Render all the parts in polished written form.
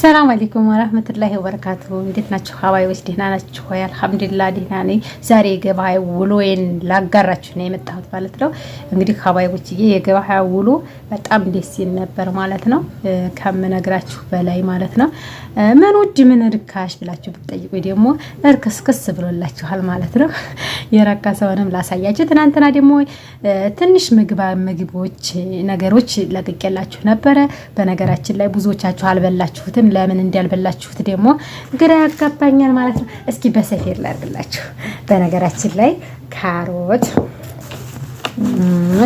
السلام عليكم ورحمة الله وبركاته። እንዴት ናችሁ ሀባይቦች? ደህና ናችሁ ወይ? الحمد لله ደህና ነኝ። ዛሬ የገበያ ውሎዬን ላጋራችሁ ነው የመጣሁት ማለት ነው። እንግዲህ ሀባይቦችዬ የገበያ ውሎ በጣም ደስ ይል ነበር ማለት ነው፣ ከምነግራችሁ በላይ ማለት ነው። ምን ውድ ምን ርካሽ ብላችሁ ብትጠይቁ ደግሞ እርክስክስ ብሎላችኋል ማለት ነው። የረከሰውንም ላሳያችሁ። ትናንትና ደግሞ ትንሽ ምግቦች ነገሮች ለቅቄላችሁ ነበረ። በነገራችን ላይ ብዙዎቻችሁ አልበላችሁትም። ለምን እንዳልበላችሁት ደግሞ ግራ ያጋባኛል ማለት ነው። እስኪ በሰፌር ላድርግላችሁ። በነገራችን ላይ ካሮት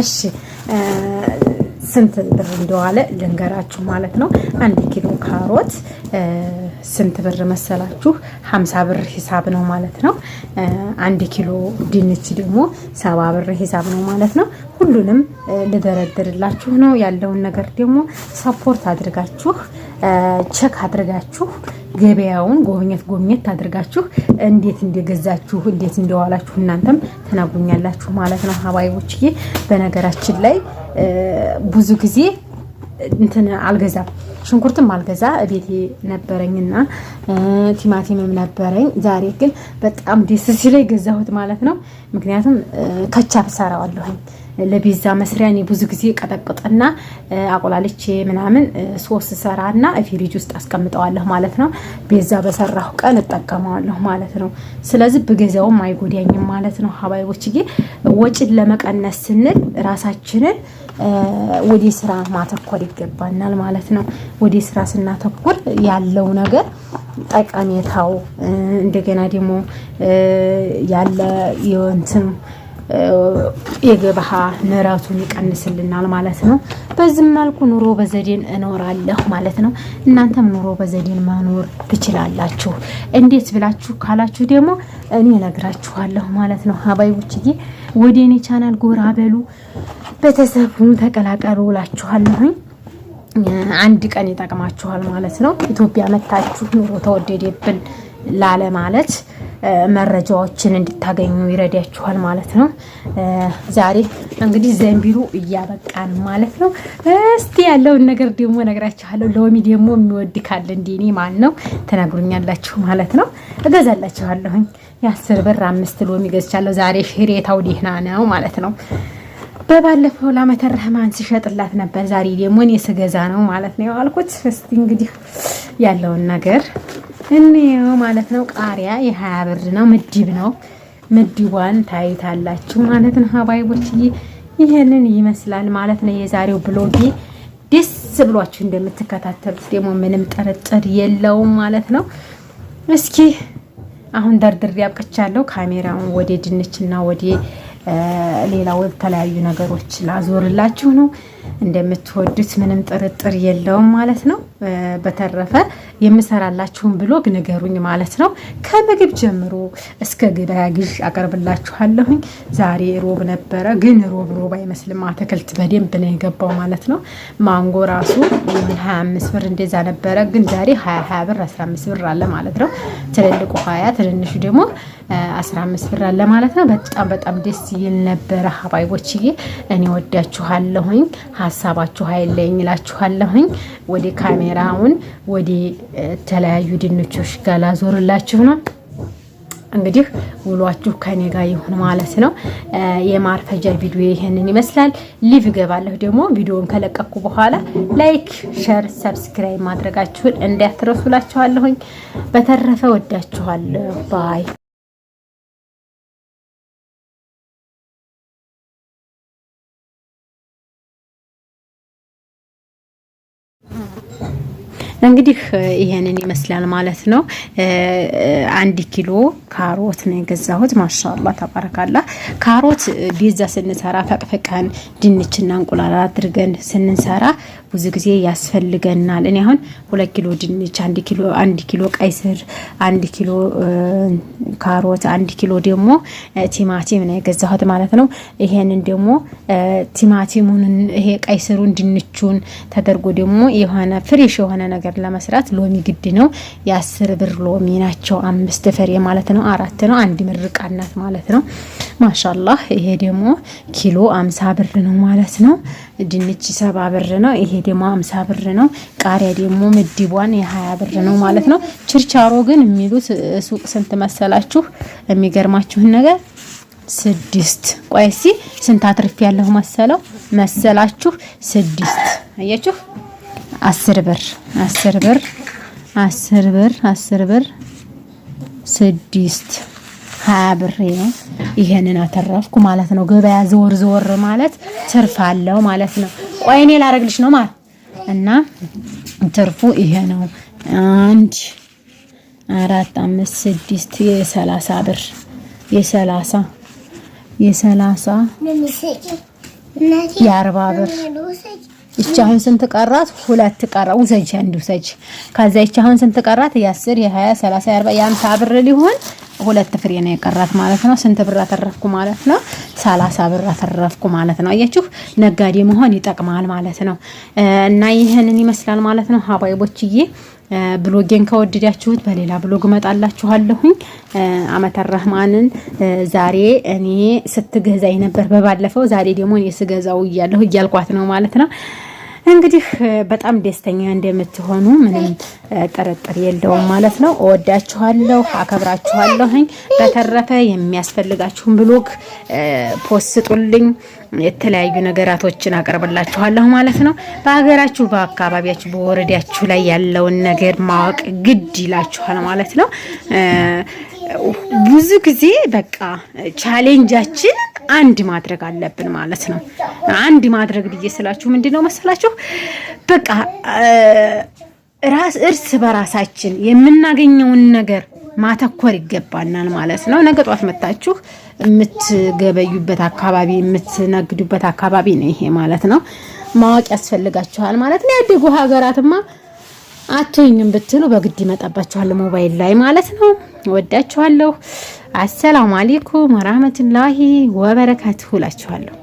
እሺ ስንት ብር እንደዋለ ልንገራችሁ ማለት ነው። 1 ኪሎ ካሮት ስንት ብር መሰላችሁ? 50 ብር ሂሳብ ነው ማለት ነው። 1 ኪሎ ድንች ደግሞ 70 ብር ሂሳብ ነው ማለት ነው። ሁሉንም ልደረድርላችሁ ነው። ያለውን ነገር ደግሞ support አድርጋችሁ check አድርጋችሁ ገበያውን ጎብኘት ጎብኘት አድርጋችሁ እንዴት እንደገዛችሁ እንዴት እንደዋላችሁ እናንተም ትነግሩኛላችሁ ማለት ነው ሀባይቦችዬ። በነገራችን ላይ ብዙ ጊዜ እንትን አልገዛም፣ ሽንኩርትም አልገዛ እቤቴ ነበረኝና ቲማቲምም ነበረኝ። ዛሬ ግን በጣም ደስ ሲለኝ ገዛሁት ማለት ነው። ምክንያቱም ከቻፕ ሰራዋለሁኝ ለፒዛ መስሪያ እኔ ብዙ ጊዜ ቀጠቅጥና አቆላልቼ ምናምን ሶስ ሰራና ፍሪጅ ውስጥ አስቀምጠዋለሁ ማለት ነው። ፒዛ በሰራሁ ቀን እጠቀመዋለሁ ማለት ነው። ስለዚህ ብገዛውም አይጎዳኝም ማለት ነው። ሀባይቦችዬ ወጪን ለመቀነስ ስንል ራሳችንን ወደ ስራ ማተኮር ይገባናል ማለት ነው። ወደ ስራ ስናተኩር ያለው ነገር ጠቀሜታው እንደገና ደግሞ ያለ የእንትን የገበያ ንረቱን ይቀንስልናል ማለት ነው። በዚህም መልኩ ኑሮ በዘዴን እኖራለሁ ማለት ነው። እናንተም ኑሮ በዘዴን መኖር ትችላላችሁ። እንዴት ብላችሁ ካላችሁ ደግሞ እኔ እነግራችኋለሁ ማለት ነው። ሀባይቦችዬ ወደ እኔ ቻናል ጎራ በሉ፣ ቤተሰቡን ተቀላቀሉ እላችኋለሁኝ። አንድ ቀን ይጠቅማችኋል ማለት ነው። ኢትዮጵያ መታችሁ ኑሮ ተወደደብን ላለ ማለት መረጃዎችን እንድታገኙ ይረዳችኋል ማለት ነው። ዛሬ እንግዲህ ዘንቢሉ እያበቃን ማለት ነው። እስቲ ያለውን ነገር ደግሞ እነግራችኋለሁ። ሎሚ ደግሞ የሚወድ ካለ እንደ እኔ ማን ነው ትነግሩኛላችሁ ማለት ነው። እገዛላችኋለሁኝ። የ10 ብር አምስት ሎሚ ገዝቻለሁ ዛሬ። ሽሬታው ደህና ነው ማለት ነው። በባለፈው ላመተ ረህማን ሲሸጥላት ነበር። ዛሬ ደግሞ እኔ ስገዛ ነው ማለት ነው ያልኩት። እስቲ እንግዲህ ያለውን ነገር እንየው ማለት ነው። ቃሪያ የ20 ብር ነው፣ ምድብ ነው። ምድቧን ታይታላችሁ ማለት ነው። ሀባይቦችዬ ይሄንን ይመስላል ማለት ነው የዛሬው vlog ኤ። ደስ ብሏችሁ እንደምትከታተሉት ደግሞ ምንም ጥርጥር የለውም ማለት ነው። እስኪ አሁን ደርድሬ አብቅቻለሁ። ካሜራውን ወደ ድንችና ወደ ሌላ ተለያዩ ነገሮች ላዞርላችሁ ነው። እንደምትወዱት ምንም ጥርጥር የለውም ማለት ነው። በተረፈ የምሰራላችሁን vlog ንገሩኝ ማለት ነው። ከምግብ ጀምሮ እስከ ገበያ ግዥ አቀርብላችኋለሁኝ። ዛሬ ሮብ ነበረ፣ ግን ሮብ ሮብ አይመስልም። አትክልት በደንብ ነው የገባው ማለት ነው። ማንጎ ራሱ 25 ብር እንደዛ ነበረ፣ ግን ዛሬ 20 20 ብር 15 ብር አለ ማለት ነው። ትልልቁ 20 ትንንሹ ደግሞ 15 ብር አለ ማለት ነው። በጣም በጣም ደስ ይል ነበረ ሀባይቦችዬ። እኔ ወዳችኋለሁኝ። ሀሳባችሁ አይለኝ እላችኋለሁኝ። ወደ ካሜራውን ወደ ተለያዩ ድንቾች ጋር ላዞርላችሁ ነው። እንግዲህ ውሏችሁ ከኔ ጋር ይሁን ማለት ነው። የማርፈጃ ቪዲዮ ይሄንን ይመስላል። live እገባለሁ ደግሞ ቪዲዮውን ከለቀኩ በኋላ like፣ share፣ subscribe ማድረጋችሁን እንዳትረሱ እላችኋለሁኝ። በተረፈ ወዳችኋለሁ። bye። እንግዲህ ይሄንን ይመስላል ማለት ነው። 1 ኪሎ ካሮት ነው የገዛሁት። ما شاء الله تبارك الله። ካሮት ፒዛ ስንሰራ ፈቅፍቀን ድንችና እንቁላል አድርገን ስንሰራ ብዙ ጊዜ ያስፈልገናል። እኔ አሁን 2 ኪሎ ድንች፣ 1 ኪሎ 1 ኪሎ ቀይ ስር፣ 1 ኪሎ ካሮት፣ 1 ኪሎ ደግሞ ቲማቲም ነው የገዛሁት ማለት ነው። ይሄንን ደግሞ ቲማቲሙን ይሄ ቀይ ስሩን ድንቹን ተደርጎ ደግሞ የሆነ fresh የሆነ ነገር ነገር ለመስራት ሎሚ ግድ ነው። የ10 ብር ሎሚ ናቸው። አምስት ፍሬ ማለት ነው። አራት ነው። አንድ ምርቃናት ማለት ነው። ማሻላህ። ይሄ ደግሞ ኪሎ 50 ብር ነው ማለት ነው። ድንች 70 ብር ነው። ይሄ ደግሞ 50 ብር ነው። ቃሪያ ደግሞ ምድቧን የ20 ብር ነው ማለት ነው። ችርቻሮ ግን የሚሉት ሱቅ ስንት መሰላችሁ? የሚገርማችሁን ነገር ስድስት። ቆይ እስኪ ስንት አትርፍ ያለሁ መሰለው መሰላችሁ? ስድስት። አያችሁ፣ 10 ብር፣ 10 ብር፣ 10 ብር፣ 10 ብር፣ ስድስት፣ 20 ብር ነው። ይሄንን አተረፍኩ ማለት ነው። ገበያ ዘወር ዘወር ማለት ትርፍ አለው ማለት ነው። ቆይ እኔ ላረግልሽ ነው ማለት እና ትርፉ ይሄ ነው። አንድ፣ አራት፣ አምስት፣ ስድስት፣ የ30 ብር፣ የ30፣ የ30፣ የ40 ብር። ይቺ አሁን ስንት ቀራት? ሁለት ቀራ። ውሰጂ፣ አንድ ውሰጂ። ከዛ ይቺ አሁን ስንት ቀራት? የ10፣ የ20፣ 30፣ የ40፣ የ50 ብር ሊሆን ሁለት ፍሬ ነው የቀራት ማለት ነው። ስንት ብር አተረፍኩ ማለት ነው? 30 ብር አተረፍኩ ማለት ነው። አያችሁ፣ ነጋዴ መሆን ይጠቅማል ማለት ነው። እና ይህንን ይመስላል ማለት ነው ሀባይቦችዬ። Vlog ኤን ከወደዳችሁት በሌላ vlog እመጣላችኋለሁኝ። አመተ ረህማንን ዛሬ እኔ ስትገዛኝ ነበር በባለፈው፣ ዛሬ ደግሞ እኔ ስገዛው እያለሁ እያልኳት ነው ማለት ነው። እንግዲህ በጣም ደስተኛ እንደምትሆኑ ምንም ጥርጥር የለውም ማለት ነው። እወዳችኋለሁ፣ አከብራችኋለሁኝ። በተረፈ የሚያስፈልጋችሁን vlog ፖስጡልኝ፣ የተለያዩ ነገራቶችን አቀርብላችኋለሁ ማለት ነው። በሀገራችሁ፣ በአካባቢያችሁ፣ በወረዳችሁ ላይ ያለውን ነገር ማወቅ ግድ ይላችኋል ማለት ነው። ብዙ ጊዜ በቃ challenge ኣችን አንድ ማድረግ አለብን ማለት ነው። አንድ ማድረግ ብዬ ስላችሁ ምንድን ነው መሰላችሁ? በቃ ራስ እርስ በራሳችን የምናገኘውን ነገር ማተኮር ይገባናል ማለት ነው። ነገ ጧት መታችሁ የምትገበዩበት አካባቢ፣ የምትነግዱበት አካባቢ ነው ይሄ ማለት ነው። ማወቅ ያስፈልጋችኋል ማለት ነው። ያደጉ ሀገራትማ አትሆኝም ብትሉ በግድ ይመጣባችኋል ሞባይል ላይ ማለት ነው። ወዳችኋለሁ። አሰላሙ አለይኩም ወራህመቱላሂ ወበረካቱሁ እላችኋለሁ።